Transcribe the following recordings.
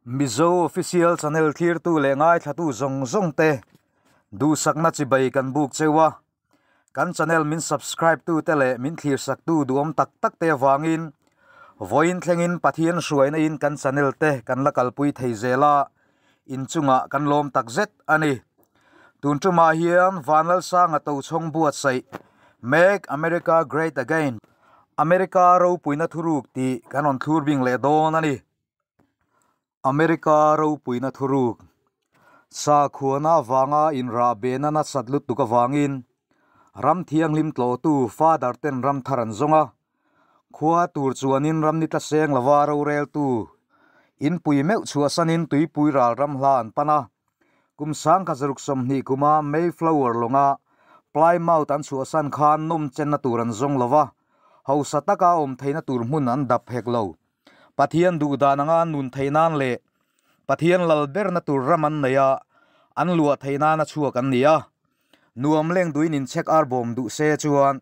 Mizo Official Channel thlirtu leh ngaithlatu zawng zawng te duhsakna chibai kan buk cheu a, kan channel min subscribe tu te leh min thlir tu duhawm tak tak te avangin vawiin thlengin Pathian hruaina in kan channel te kan la kalpui thei zel a, inchungah kan lawm tak zet a ni. Tun tumah hian Vanlalsanga Tochhawng buatsaih Make America Great Again, America ropuina thuruk tih kan rawn thlur bing leh dawn a ni. America ropuina thuruk Sakhuana avanga inrah behna nasat lutuk avangin ram thianghlim tlawhtu Father ten ram thar an zawng a, khua tur chuanin ram ni tla seng lova roreltu inpui meuh chhuahsanin tuipui ral ram hla an pan a. Kum 1920 kuma Mayflower lawnga Plymouth an chhuahsan khan nawm chenna tur an zawng lova, hausa taka awm theihna tur hmun an dap hek lo. Pathian duh dan anga nun theih nan leh Pathian lal berna tur ram an nei a, an luah theih nana chhuak an ni a. Nuam leng duin inchhek ar bawm duh se chuan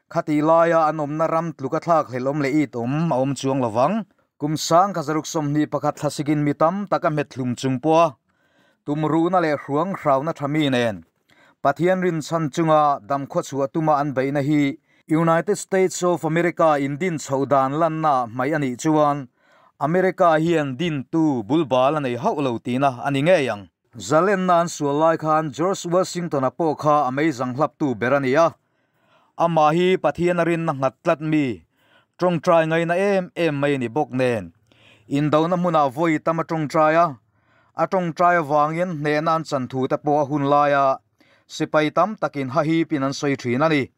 khatih laia an awmna ram tluka thlak hlelh awm leh it awm a awm chuang lo vang. Kum 1921 thlasikin mi tam tak a hmet hlum chung pawha tumruhna leh hruang hrauna tha mi nen Pathian rinchhan chunga damkhua chhuah tuma an beihna hi United States of America in din chhoh dan lanna hmaih a nih chuan America hian dintu bulbal a nei hauh lo tihna a ni ngei ang. Zalenna an sual lai khan George Washington-a pawh kha a meizang hlaptu ber a ni a. Amah hi Pathian a rinna nghat tlat mi, tawngtai ngaina em em mai a ni bawk nen. Indona hmunah vawi tam a tawngtai a, a tawngtai avangin hnehna an chan thu te pawh a hun laia sipai tam takin hahipin an sawi thin a ni.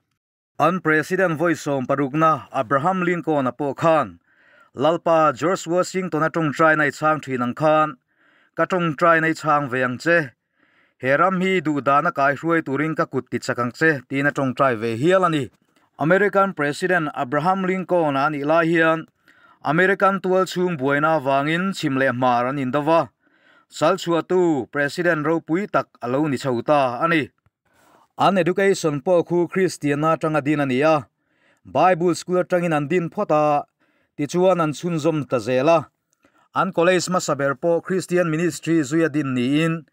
An President vawi 60na Abraham Lincoln-a pawh khan Lalpa George Washington-a tawngtaina i chhang thin ang khan ka tawngtaina i chhang ve ang che. He ram hi duh dana kai hruai turin ka kut ti chak ang che tiin a tawngtai ve hial a ni. American President Abraham Lincoln a nih lai hian American tual chhung buaina avangin chhim leh hmar an indo va, sal chhuahtu President ropui tak a lo ni chho ta a ni. An education pawh khu Kristianna atanga din a ni a, Bible school atangin an din phawt a, tichuan an chhunzawm ta zel a. An college hmasa ber pawh Christian Ministry zuia din niin,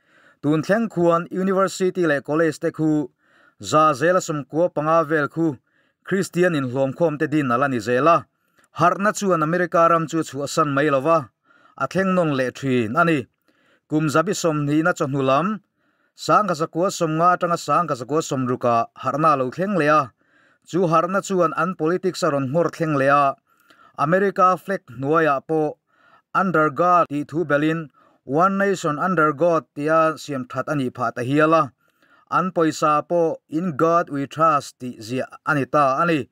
tun thleng khuan University leh college te khu za zela 95 vel khu Christian inhlawmkhawm te din a la ni zel a. Harhna chuan America ram chu a chhuahsan mai lo va, a thleng nawn leh thin a ni. Kum 20 chawhnu lam, 1950 atanga 1960 ah harhna a lo thleng leh a, chu harhna chuan an politics a rawn nghawr thleng leh a, America flag hnuaiah pawh Under God tih thu belin One Nation Under God tia siam that a nih phah ta hial a, an pawisa pawh In God We Trust tih ziah a ni ta a ni.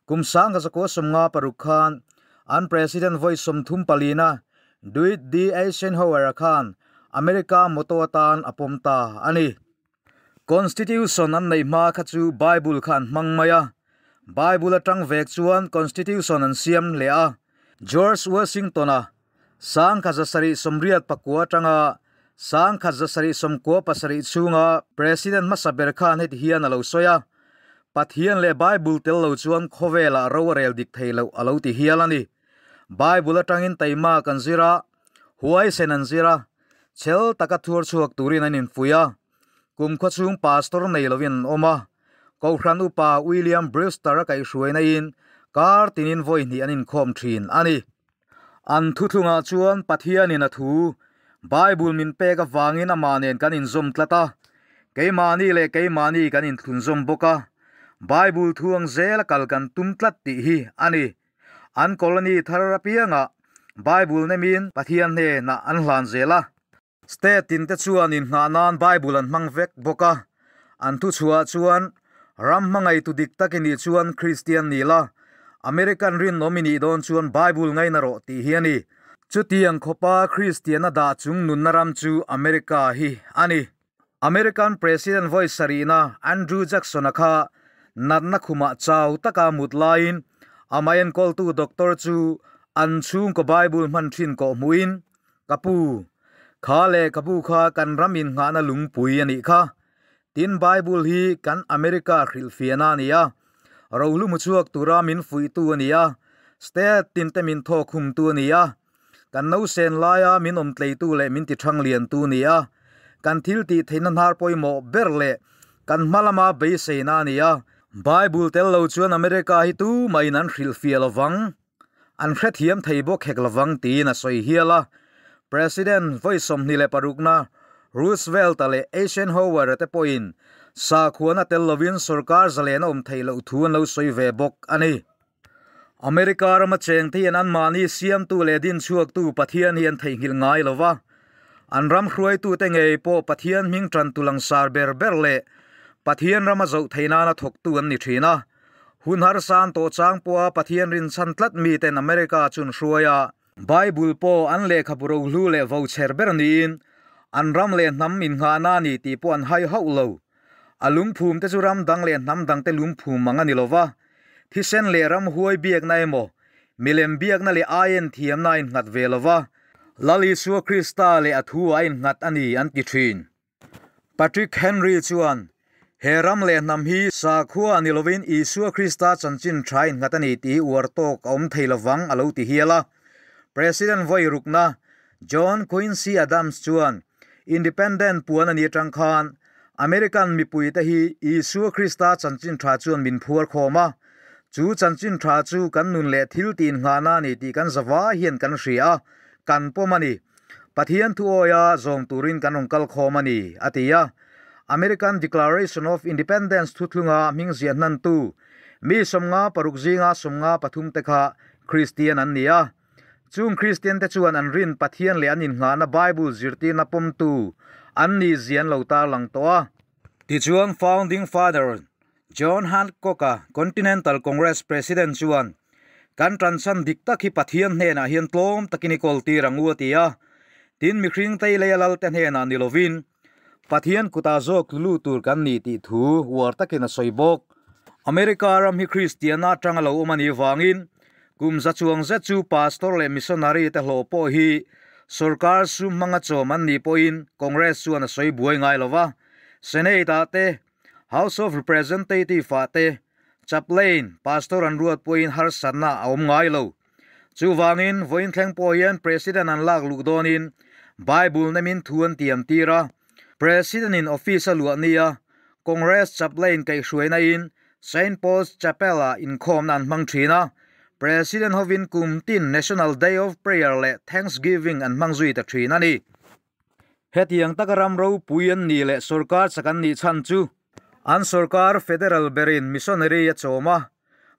Kum 1956 khan an President vawi 34na Dwight D. Eisenhower-a khan America motto atan a pawm ta a ni. Constitution an neih hma kha chu Bible kha an hmang mai a, Bible atang vek chuan Constitution an siam leh a. George Washington-a 1789 atanga 1797 chhunga President hmasa ber khan heti hian a lo sawi a, Pathian leh Bible tel lo chuan khawvelah ro a rel dik thei loh a lo ti hial a ni. Bible atangin taima kan zir a, huaisen an zir a, chhel taka thuar chhuak turin an infuih a, kum khaw chhung pastor nei lovin an awm a, Kohhran upa William Brewster a kaihhruaina in kar tinin vawi hnih an inkhawm thin a ni. An thuthlungah chuan Pathianin a thu, Bible min pek avangin amah nen kan inzawm tlat a, keimahni leh keimahni kan inthlunzawm bawk a, Bible thu ang zela kal kan tum tlat tih hi a ni. An colony thar apiangah Bible nemin Pathian hnenah an hlan zel a. State tin te chuan inngah nan Bible an hmang vek bawk a, an thuchhuah chuan ram hmangaitu dik tak i nih chuan Kristian ni la, American rinawm i nih dawn chuan Bible ngaina rawh tih hi a ni. Chutiang khawpa Kristian a dah chung nunna ram chu America hi a ni. American President vawi sarihna Andrew Jackson-a kha natna khumah chau taka mut laiin amah enkawltu doctor chu an chhungkaw Bible hman thin kawh hmuhin, Ka pu, kha lehkhabu kha kan ram innghahna lungpui a nih kha. Tin, Bible hi kan America hrilhfiahna a ni a, rohlu hmu chhuak tura min fuihtu a ni a, state tinte min thawk humtu a ni a. Kan nausen laia min awm tleitu leh min ti thang liantu ni a, kan thil tih theihna hnar pawimawh ber leh kan hma lama beiseina a ni a. Bible tel lo chuan America hi tumahin an hrilhfiah lovang, an hrethiam thei bawk hek lovang tiin a sawi hial a. President vawi 26na Roosevelt-a leh Eisenhower-a te pawhin sakhuana tel lovin sorkar zalen a awm theih loh thu an lo sawi ve bawk a ni. America rama chengte hian anmahni siamtu leh dinchhuaktu Pathian hi an theihnghilh ngai lo va, an ram hruaitute ngei pawh Pathian hming tantu langsar ber ber leh Pathian rama zoh theih nana thawktu an ni thin a. Hun harsa an tawh chang pawha Pathian rinchhan tlat miten America chun hruai a, Bible pawh an lehkhabu rohlu leh vochher ber niin an ram leh hnam innghahna a ni tih pawh an hai hauh lo. A lungphum te chu ram dang leh hnam dang te lungphum ang a ni lo va, thisen leh ramhuai biakna emaw, milem biakna leh aien thiamna a innghat ve lo va, Lal Isua Krista leh a thu a innghat a ni an ti thin. Patrick Henry chuan, He ram leh hnam hi sakhua ni lovin Isua Krista chanchin tha innghat a ni tih hi uar tawk a awm thei lovang a lo ti hial a. President vawi rukna John Quincy Adams chuan, Independent puan a ni atang khan American mipuite hi Isua Krista chanchin tha chuan min phuar khawm a, chu chanchin tha chu kan nun leh thil tih innghahna a ni tih kan zavai hian kan hria a, kan pawm a ni. Pathian thu awia zawm turin kan rawn kal khawm a ni, a ti a. American Declaration of Independence thuthlunga hming ziah hnantu mi 56 zinga 53 te kha Kristian an ni a. Chung Kristian te chuan an rin Pathian leh an innghahna Bible zirtirna pawmtu an nih zia an lo tarlang tawh a. Tichuan Founding Father John Hancock-a Continental Congress President chuan, Kan tanchhan dik tak hi Pathian hnenah hian tlawm takin i kawl tir ang u a ti a. Tin, mihring tei lei a lalte hnenah ni lovin Pathian kutah zawk tlu tur kan ni tih thu uar takin a sawi bawk. America ram hi Kristianna atanga lo awm a nih vangin kum za chuang zet chu pastor leh missionary te hlawh pawh hi sorkar sum hmanga chawm an nih pawhin Congress chuan a sawi buai ngai lo va. Senate ah te, House of Representative ah te chaplain, pastor an ruat pawhin harsatna a awm ngai lo. Chuvangin, vawiin thleng pawh hian President an lak luh dawnin Bible nemin thu an tiam tir a. President in office a luah nia Congress chaplain kaihhruaina in Saint Paul's Chapel ah inkhawmna an hmang thin a. President hovin kum tin National Day of Prayer leh Thanksgiving an hmang zui ta thin a ni. Hetiang taka ram ropui an nih leh sorkar chak an nih chhan chu an sorkar federal berin missionary a chawm a.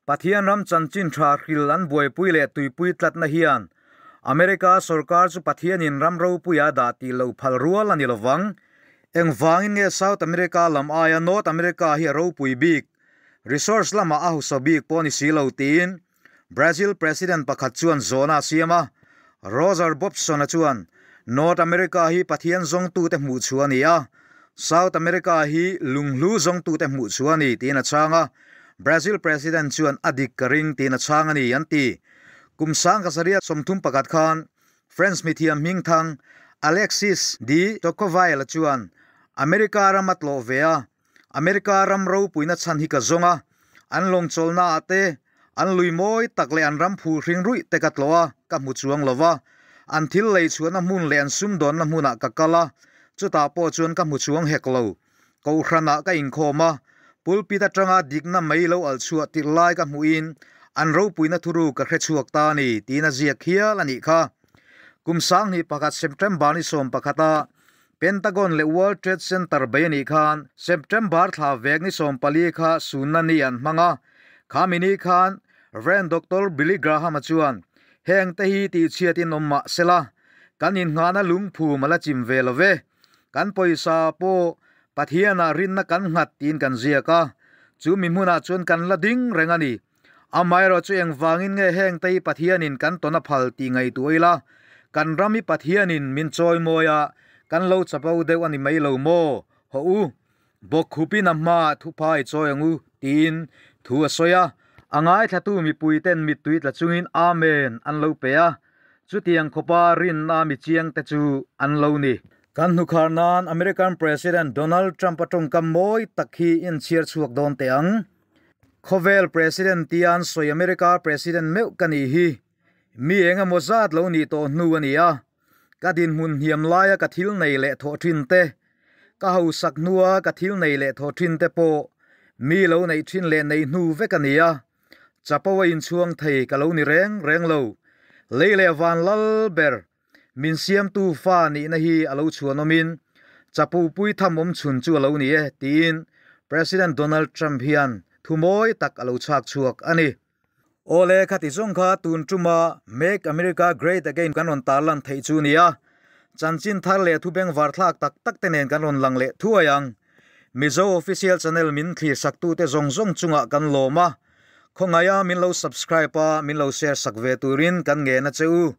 Pathian ram chanchin tha hril an buaipui leh tuipui tlatna hian America sorkar chu Pathianin ram ropuia dah tih loh phal rual a ni lovang. Engvangin nge South America lam aia North America hi a ropui bik? Resource lamah a hausa bik pawh a ni si lo tiin Brazil President pakhat chuan zawhna a siam a. Roger Bobson-a chuan, North America hi Pathian zawngtute hmuh chhuah a ni a, South America hi lunghlu zawngtute hmuh chhuah a ni, tiin a chhang a. Brazil President chuan a dik ka ring tiin a chhang a ni, an ti. Kum 1931 khan French mithiam hmingthang Alexis de Tocqueville chuan America ram a tlawh ve a, America ram ropuina chhan hi ka zawng a, an lawngchawlna ah te, an lui mawi tak leh an ram phul hring ruih te ka tlawh a, ka hmu chuang lo va. An thil lei chhuahna hmun leh an sumdawnna hmunah ka kal a, chutah pawh chuan ka hmu chuang hek lo. Kohhranah ka inkhawm a, pulpit atanga dikna mai lo alh chhuah tirh lai ka hmuhin an ropuina thuru ka hre chhuak ta a ni, tiin a ziak hial a nih kha. Kum 2001 September ni 11 a Pentagon leh World Trade Center bei a nih khan September thla vek ni 14 kha sunna ni an hmang a, khami ni khan Rev Doctor Billy Graham-a chuan heng te hi tihchhiatin awm mah sela, kan innghahna lungphum a la chim ve lo ve. Kan pawisa pawh Pathianah rinna kan nghat tiin kan ziak a, chu mi hmunah chuan kan la ding reng a ni. Amaherawh chu engvangin nge heng te hi Pathianin kan tawn a phal tih ngaihtuah ila, kan ram hi Pathianin min chawi mawi a, kan lo chapo deuh a ni mai lo maw? Haw u, bawkkhupin a hmaah thupha i chawi ang u tiin thu a sawi a. A ngaithlatu mipuiten mittui tla chungin Amen an lo pe a, Chutiang khawpa rinna mi chiangte chu an lo ni. Kan hnukhar nan American President Donald Trump-a tawngkam mawi tak hi inchhiar chhuak dawn teh ang. Khawvel President tia an sawi America President meuh ka nih hi. Mi eng emaw zat lo nih tawh hnu a ni a, ka dinhmun hniam laia ka thil nei leh thawh thin te, ka hausak hnua ka thil nei leh thawh thin te pawh mi lo neih thin leh nei hnu vek a ni a, chapo a inchhuang thei ka lo ni reng reng lo. Lei leh van lal ber min siamtu fa nihna hi a lo chhuanawmin chapo pui tham awm chhun chu a lo ni e, tiin President Donald Trump hian thu mawi tak a lo chhak chhuak a ni. Awle, khati zawng kha tun tuma Make America Great Again kan rawn tarlan theih chu nia. Chanchin thar leh thu bengvar thlak tak tak te nen kan rawn lang leh thuai ang. Mizo Official Channel min thlir sak tute zawng zawng chungah kan lawm a. Khawngaia min lo subscribe a, min lo share sak ve turin kan ngen a che u.